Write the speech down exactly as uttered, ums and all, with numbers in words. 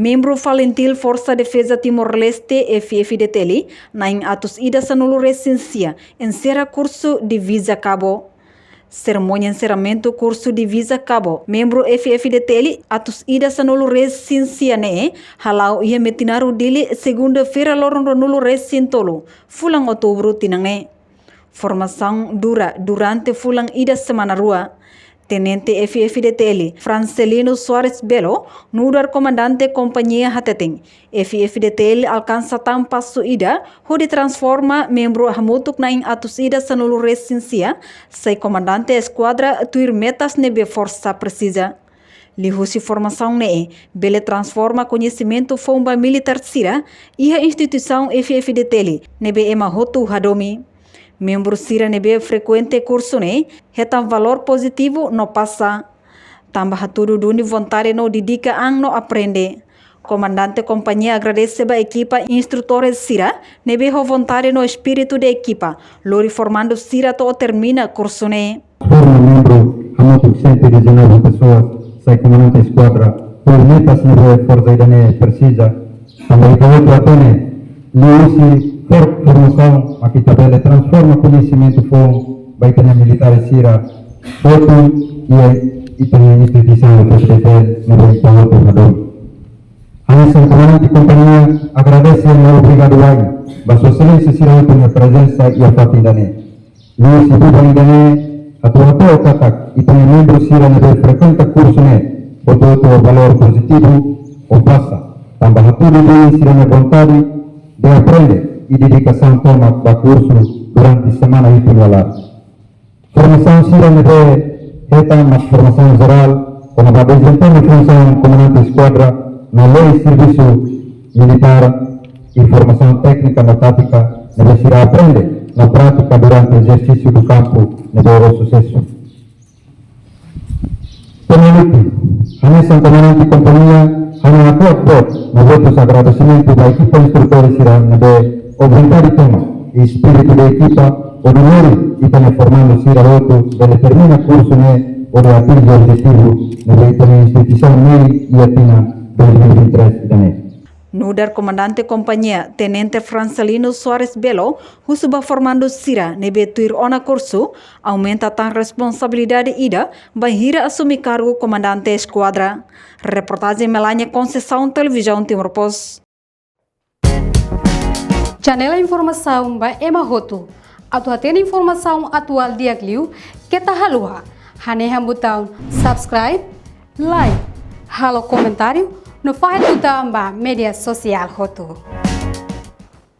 Membru FALINTIL Forsa Defeza Timor-Leste, F-FDTL, na'in atus ida sanulu-resin-sia, enserra kursu Divisa Cabo. Serimónia enserramentu kursu Divisa Cabo membru F-FDTL atus ida sanulu-resin-sia ne'e hala'o iha Metinaro, Dili, segunda-feira, loron ruanulu-resin-tolu, fulan Outubru tinan ne'e. Formasaun dura durante fulan ida semana rua. Tenente F-FDTL Francelino Soares Belo, nu'udar komandante kompañia, hateten, F-FDTL alkansa tan pasu ida hodi transforma membru hamutuk na'in atus ida sanulu-resin-sia sai komandante eskuadra tuir metas ne'ebé forsa presiza. Liuhusi formasaun ne'e bele transforma koñesimentu foun ba militár sira iha instituisaun F-FDTL ne'ebé ema hotu hadomi. Membru sira ne'ebé frekuente kursu ne'e hetan valór pozitivu no pasa. Tanba hatudu duni vontade no dedika an no aprende. Komandante kompañia agradese ba ekipa instrutór sira ne'ebé ho vontade no espíritu de ekipa lori formandu sira to'o termina kursu ne'e. Forma membru hamutuk cento e dezanove pessoas sai komandante eskuadra tuir metas ne'ebé forsa ida-ne'e presiza. Tanba ita hotu hatene, liuhusi for-, formasaun mak ita bele transforma koñesimentu foun ba ita-nia militár sira hotu iha ita-nia instituisaun F-FDTL ne'ebé ita hotu hadomi. Hanesan komandante kompañia agradese no obrigadu wa'in ba Sua Exelénsia sira hotu nia prezensa iha fatin ida-ne'e. Liuhusi buban ida-ne'e, hato'o-hato'o katak ita-nia membru sira ne'ebé frekuenta kursu ne'e hotu-hotu ho valór pozitivu ho pasa, tanba hatudu duni sira-nia vontade de aprende i dedikasaun tomak ba kursu durante semana hitu nia laran. Formasaun sira ne'ebé hetan mak formasaun jerál kona-ba dezempeñu funsaun komandante eskuadra no lei servisu militár, i formasaun téknika no tátika ne'ebé sira aprende no pratika durante ezersísiu de kampu ne'ebé ho susesu. Penalti, hanesan komandante kompañia, ha'u hato'o boot no votus agradesimentu ba ekipa instrutór sira ne'ebé ho vontade tomak i espíritu de ekipa hodi lori ita-nia formandu sira hotu bele termina kursu ne'e hodi atinje objetivu ne'ebé ita-nia instituisaun mehi iha tinan dois mil e vinte e três ida-ne'e. Nu'udar komandante kompañia, Tenente Francelino Soares Belo husu ba formandu sira ne'ebé tuir ona kursu aumenta tan responsabilidade ida bainhira asume kargu komandante eskuadra. Reportajen Melania Conceição, Televizaun Timor Post. Janela informasaun ba ema hotu. Atu hatene informasaun atuál di'ak liu, keta haluha hanehan butaun subscribe, like, halo komentáriu no fahe tutan ba média sosiál hotu.